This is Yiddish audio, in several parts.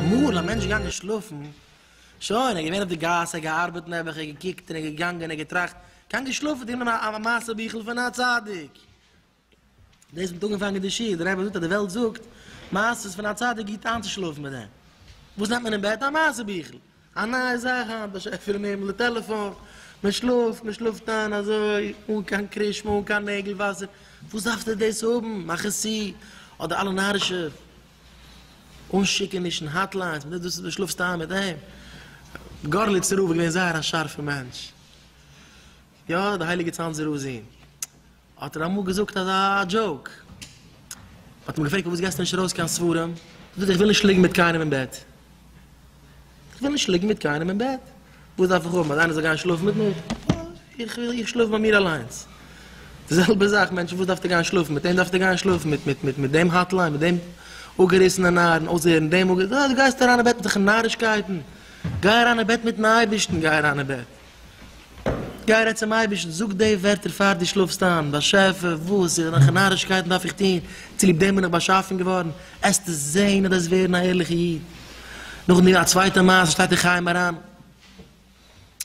אמאל א מענטש געגאנגען שלאפן, שוין, ער איז געווען אויף די גאס, ער האט געארבעט נעבעך, ער האט געקוקט און ער איז געגאנגען, ער האט געטראכט, געגאנגען שלאפן, האט ער גענומען א מעשה ביכל פון א צדיק. דאס האט אנגעפאנגען די שיעור, דער רבי זאגט אז די וועלט זאגט מעשות פון א צדיק גוט איינצושלאפן מיט דעם. וואס נעמט מען אין בעט? א מעשה ביכל. א נייע זאך היינט, באשעפער אין הימל, די טעלעפאן, מען שלאפט, מען שלאפט איין אזוי, אן קיין קרישמע, אן קיין נעגל וואסער, וואס דארפסטו דאס האבן? מאך עס צו, אדער אלע נארישע אנשיקענישן, hotlines, מיט דאס דו שלאפסט איין מיט דעם. גארליצער רב איז געווען זייער א שארפער מענטש, יא, די הייליגע צאנזער רב'ס זון. האט ער אמאל געזאגט אזא joke, מ'האט אים געפרעגט פארוואס געסטו נישט ארויס קיין ספרים, זאגט ער איך וויל נישט ליגן מיט קיינעם אין בעט, איך וויל נישט ליגן מיט קיינעם אין בעט, וואס דארף איך האבן אז איינער זאל גיין שלאפן מיט מיר, איך וויל איך שלאף ביי מיר אליינס, די זעלבע זאך מענטשן וואס דארפסטו גיין שלאפן מיט אים דארפסטו גיין שלאפן מיט מיט מיט מיט דעם hotline מיט דעם אפגעריסענע נאר און אויסהערן דעם אפגעריסענע, דו גייסט אריין אין בעט מיט זיך נארישקייטן, גיי אריין אין בעט מיטן אייבערשטן גיי אריין אין בעט. גיי רעד צום אייבערשטן, זאג די ווערטער פאר דו שלאפסט איין, באשעפער, וואס און וועלכע נארישקייטן דארף איך טון, צוליב דעם בין איך באשאפן געווארן, עסטו זען אז דו וועסט ווערן א ערליכע איד. נאכדעם א צווייטע מעשה שטייט אין חיי מוהר"ן,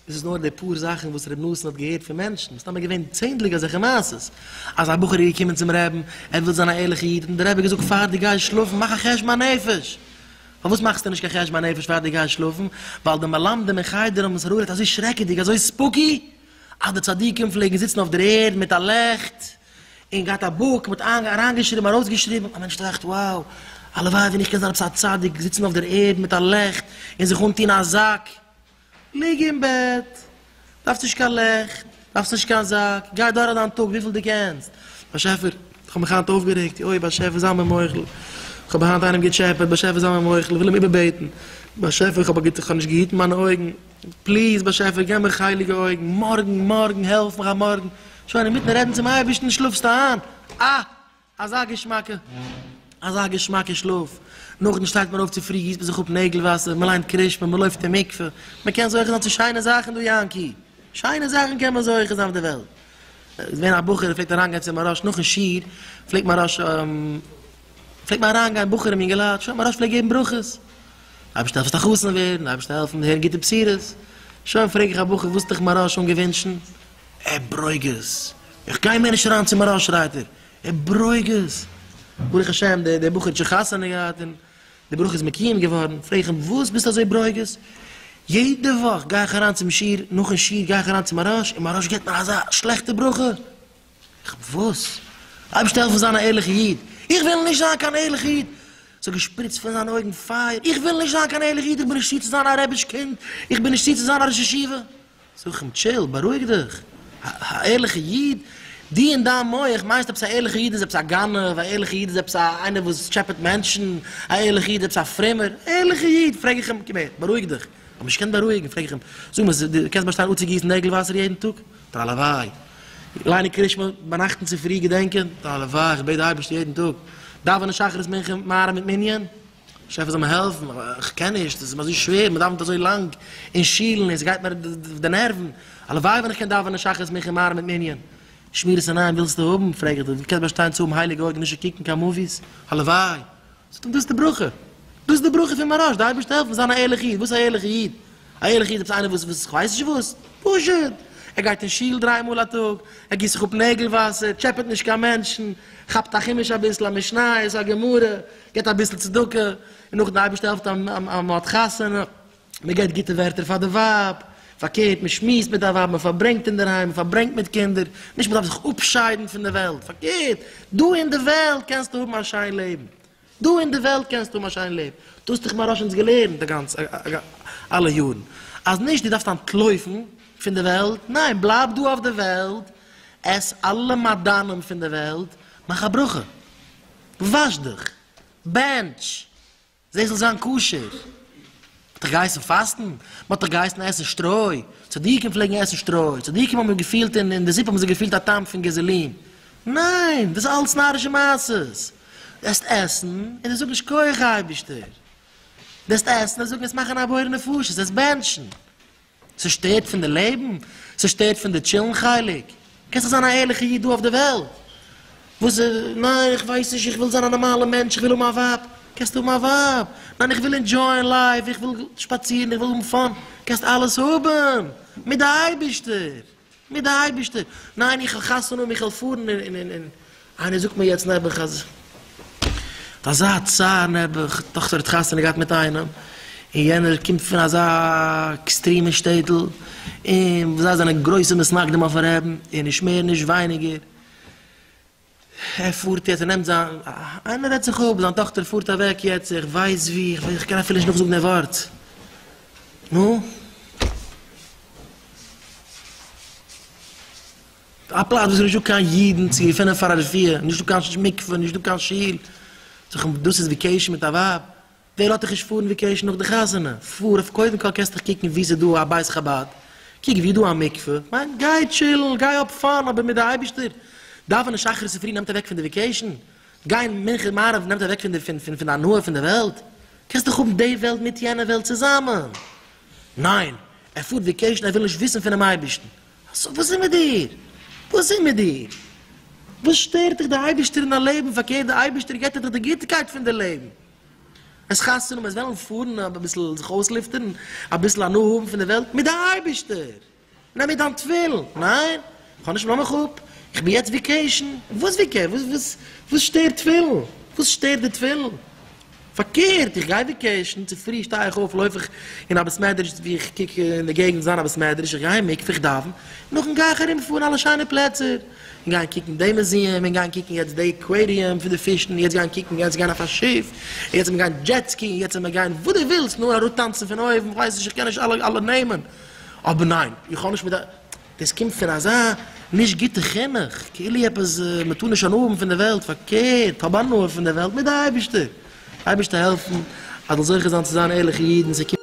דאס איז נאר די פאר זאכן וואס ר' נתן האט געהערט פון מענטשן, מסתמא געווען צענדליגע אזעלכע מעשות, אז א בחור איז געקומען צום רעבן, ער וויל זיין א ערליכע איד, האט אים דער רבי געזאגט פאר דו גייסט שלאפן מאך א חשבון הנפש, פארוואס מאכסטו נישט קיין חשבון הנפש פאר דו גייסט שלאפן? ווייל די מלמדים אין חדר האבן עס אראפגעלייגט אזוי שרעקעדיג, אזוי spooky, אז די צדיקים פלעגן זיצן אויף דער ערד מיט א לעכט, און געהאט א book מיט אריינגעשריבן ארויסגעשריבן, א מענטש טראכט, wow, הלוואי ווען איך קען זיין עפעס א צדיק, זיצן אויף דער ערד מיט א לעכט, און זיך אנטון א זאק. ליג אין בעט, דארפסט נישט קיין לעכט, דארפסט נישט קיין זאק, גיי דורך דיין טאג וויפיל דו קענסט. באשעפער, איך האב מיך היינט אויפגערעגט, אוי באשעפער זיי מיר מוחל, איך האב היינט איינעם געטשעפעט, באשעפער זיי מיר מוחל, איך וויל אים איבערבעטן, באשעפער איך האב איך האב נישט געהיטן מיינע אויגן, please באשעפער געב מיר הייליגע אויגן, מארגן, מארגן, העלף מיך אז מארגן, שוין אינמיטן רעדן צום אייבערשטן שלאפסטו איין, אה! אזא געשמאקע אזא געשמאקע שלאף, נאכדעם שטייט מען אויף צופרי גיסט מען זיך אפ נעגל וואסער, מען ליינט קרישמע, מען לויפט אין מקווה, מען קען זוכה זיין צו שיינע זאכן דא יענקי, שיינע זאכן קען מען זוכה זיין אויף די וועלט. איז געווען א בחור ער פלעגט אריינגיין צו מוהרא"ש נאכן שיעור, פלעגט מוהרא"ש פלעגט מען אריינגיין בחורים יונגעלייט, שוין מוהרא"ש פלעגט געבן ברכות, אייבערשטער העלפן זאלסט א חתן ווערן, אייבערשטער העלפן הערן גוטע בשורות, שוין פרעג איך א בחור וואס האט דיך מוהרא"ש אנגעווינטשן? ער ברוגז! איך גיי מער נישט אריין צו מוהרא"ש שרייט ער, ער ברוגז! ברוך השם דער דער בחור האט שוין חתונה געהאט און די ברכה איז מקוים געווארן, פרעג איך אים וואס ביסטו אזוי ברוגז? יעדע וואך גיי איך אריין צום שיעור, נאכן שיעור גיי איך אריין צו מוהרא"ש און מוהרא"ש געבט מיר אזא שלעכטע ברכה, איך וואס? אייבערשטער העלף מיר זיין א ערליכע איד, איך וויל נישט זיין קיין ערליכע איד! ס'האט געשפריצט פון זיינע אויגן פייער, איך וויל נישט זיין קיין ערליכע איד, איך בין נישט צו צו זיין א רעביש קינד, איך בין נישט צו צו זיין א ראש ישיבה! זאג איך אים, chill, בארואיג דיך, א ערליכע איד? דו אין דיין מח מיינסט עפעס א ערליכע איד איז עפעס א גנב, א ערליכע איד איז עפעס א איינער וואס טשעפעט מענטשן, א ערליכע איד איז עפעס א פרומער, ערליכע איד, פרעג איך אים, קום הער, בארואיג דיך, כ'האב נישט געקענט בארואיגן, פרעג איך אים, זאג מיר, דו קענסט באשטיין אפצוגיסן נעגל וואסער יעדן טאג? זאגט ער, הלוואי, ליינען קרישמע ביינאכט און צופרי געדענקען? זאגט ער, הלוואי, איך בעט די אייבערשטער יעדן טאג, דאווענען שחרית מנחה מעריב מיט מנין? באשעפער זאל מיר העלפן, איך קען נישט, עס איז מיר אזוי שווער, מען דאווענט אזוי לאנג אין שולן און עס גייט מיר די נערוון, הלוואי ווען איך קען דאווענען שחרית מנחה מעריב מיט מנין. שמירת עיניים ווילסטו האבן? פרעג איך דיר, דו קענסט באשטיין צו האבן הייליגע אויגן נישט צו קוקן קיין movies? הלוואי! זאגט אים, דאס איז די ברכה, דאס איז די ברכה פון מוהרא"ש, די אייבערשטער העלפן זיין א ערליכע איד, וואס איז א ערליכע איד? א ערליכע איד איז עפעס איינער וואס וואס כ'ווייס נישט וואס, פשוט, ער גייט אין שול דריי מאל א טאג, ער גיסט זיך אפ נעגל וואסער, טשעפעט נישט קיין מענטשן, כאפט א חומש אביסל, א משניות, א גמרא, געבט אביסל צדקה, און נאכדעם די אייבערשטער העלפט אז מען האט חתונה, מען געבט גוטע ווערטער פאר די ווייב, פארקערט מען שמועסט מיט די ווייב, מען פארברענגט אינדערהיים, מען פארברענגט מיט קינדער, נישט מען דארף זיך אפשיידן פון די וועלט, פארקערט, דא אין די וועלט קענסטו האבן א שיין לעבן, דא אין די וועלט קענסטו האבן א שיין לעבן, דאס האט דיך מוהרא"ש אונז געלערנט די גאנצע אלע יארן, אז נישט דו דארפסט אנטלויפן פון די וועלט, ניין בלייב דא אויף די וועלט, עס אלע מעדנים פון די וועלט, מאך א ברכה, וואש דיך, בענטש, זע ס'זאל זיין כשר. מ'האט דיך געהייסן פאסטן? מ'האט דיך געהייסן עסן שטרוי? צדיקים פלעגן עסן שטרוי, צדיקים האבן געפילט אין אין די זופ האבן זיי געפילט א טעם פון געזאלין. ניין, דאס איז אלץ נארישע מעשות. דו עסט עסן און דו זאג נישט כח אייבערשטער. דו עסט עסן און זאגן עס מאכן א בורא נפשות, עס בענטשן. ס'שטערט פון די לעבן? ס'שטערט פון די טשילן חלק? קענסט דאך זיין א ערליכע איד דא אויף די וועלט. וואס איז, ניין איך ווייס נישט, איך וויל זיין א נארמאלע מענטש, איך וויל האבן א ווייב. קענסט האבן א ווייב, ניין איך וויל enjoy ען life, איך וויל שפאצירן, איך וויל האבן fun, קענסט אלעס האבן, מיט די אייבערשטער, מיט די אייבערשטער, ניין איך וועל חתונה האבן, איך וועל פארן און און און, איינער זאגט מיר יעצט נעבעך אז אזא צער נעבעך, טאכטער האט חתונה געהאט מיט איינעם, און יענער קומט פון אזא עקסטרעמע שטעטל, און זיי זענען גרויסע מתנגדים אויפן רעבן, און נישט מער נישט ווייניגער, ער פארט יעצט ער נעמט זיין, איינער רעדט זיך אפ, זיין טאכטער פארט אוועק יעצט, איך ווייס ווי, איך קען אפילו נישט נאכזאגן די ווארט, נו? א פלאץ וואס איז נישטא קיין אידן צו געפינען פאר א רפואה, נישטא קיין מקווה, נישטא קיין שול, דאס איז vacation מיט א ווייב? ווער לאזט דיך נישט פארן vacation נאך די חתונה? פאר אויף קודם כל קענסט דיך קוקן וואו ס'איז דא א בית חבד, קוק וואו איז דא א מקווה, כ'מיין גיי chill ן, גיי האב fun אבער מיט די אייבערשטער, דאווענען שחרית צופרי נעמט אוועק פון די vacation, גיין מנחה מעריב נעמט אוועק פון די פון פון די הנאה פון די וועלט, קענסט דאך האבן די וועלט מיט יענע וועלט צוזאמען. ניין, ער פארט vacation ער וויל נישט וויסן פונעם אייבערשטן, so וואס איז מיט דיר? וואס איז מיט דיר? וואס שטערט דיך די אייבערשטער אין דיין לעבן? פארקערט די אייבערשטער געבט דיר דאך די גוטקייט פון די לעבן. עס חתונה עס וועלן פארן אביסל זיך אויסלופטערן, אביסל הנאה האבן פון די וועלט, מיט די אייבערשטער! נעם מיט דיין תפילין! ניין, איך האב נישט לאז מיך אפ, איך בין יעצט vacation! וואס vacation? וואס וואס שטערט תפילין? וואס שטערט די תפילין? פארקערט, איך גיי vacation, צופרי שטיי איך אויף לויף איך אין א בית מדרש ווי איך קוק אין די געגנט זיין א בית מדרש, איך גיי אין מקווה איך דאוון, נאכדעם גיי איך ארום פארן אלע שיינע פלעצער, און גיין קוקן די museum, און גיין קוקן יעצט די aquarium פון די פישן, יעצט גיין קוקן, יעצט גיין אויף א שיף, און יעצט וועט מען גיין jet ski, און יעצט וועט מען גיין וואו דו ווילסט, נאר אראפטאנצן פון אויבן, איך ווייס נישט, איך קען נישט אלע אלע נעמען, אבער ניין, איך האב נישט מיט א. דאס קומט פון אזא נישט גוטע חינוך, כאילו עפעס מען טאר נישט הנאה האבן פון די וועלט, פארקערט, האב הנאה פון די וועלט מיט די אייבערשטער, אייבערשטער העלפן אז זאל זוכה זיין צו זיין ערליכע אידן, ס'קומט.